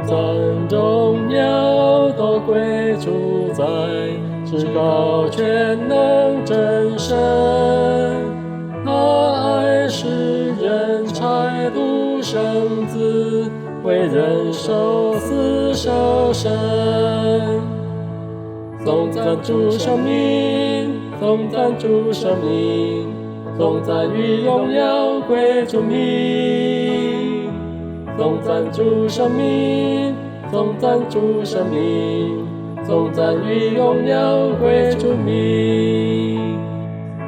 颂赞荣耀都归主宰，至高全能真神。他愛世人，差獨生子，為人受死捨身。頌讚主聖名，頌讚主聖名，頌讚與榮耀歸主名。頌讚主聖名，頌讚主聖名，頌讚與榮耀歸主名。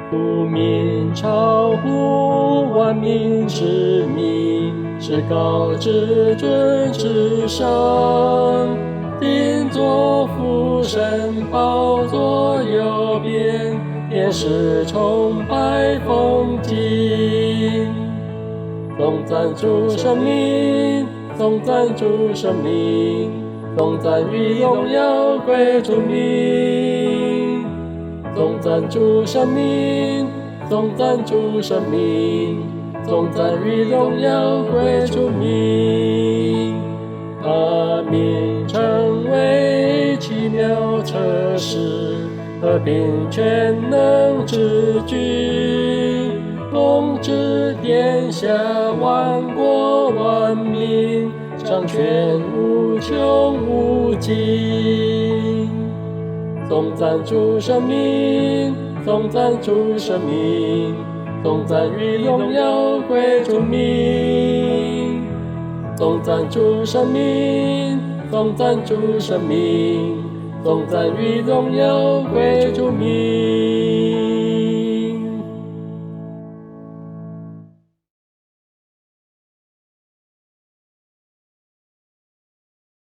主名超乎萬民之名，至高至尊至聖。定坐父神寶座右邊，天使崇拜奉敬。頌讚主聖名，頌讚主聖名，頌讚與榮耀歸主名。頌讚主聖名，頌讚主聖名，頌讚與榮耀歸主名。他名稱為奇妙策士，和平全能之君，統治天下萬國萬民，掌權無窮無盡。頌讚主聖名，頌讚主聖名，頌讚與榮耀歸主名。頌讚主聖名，頌讚主聖名，頌讚與榮耀歸主名。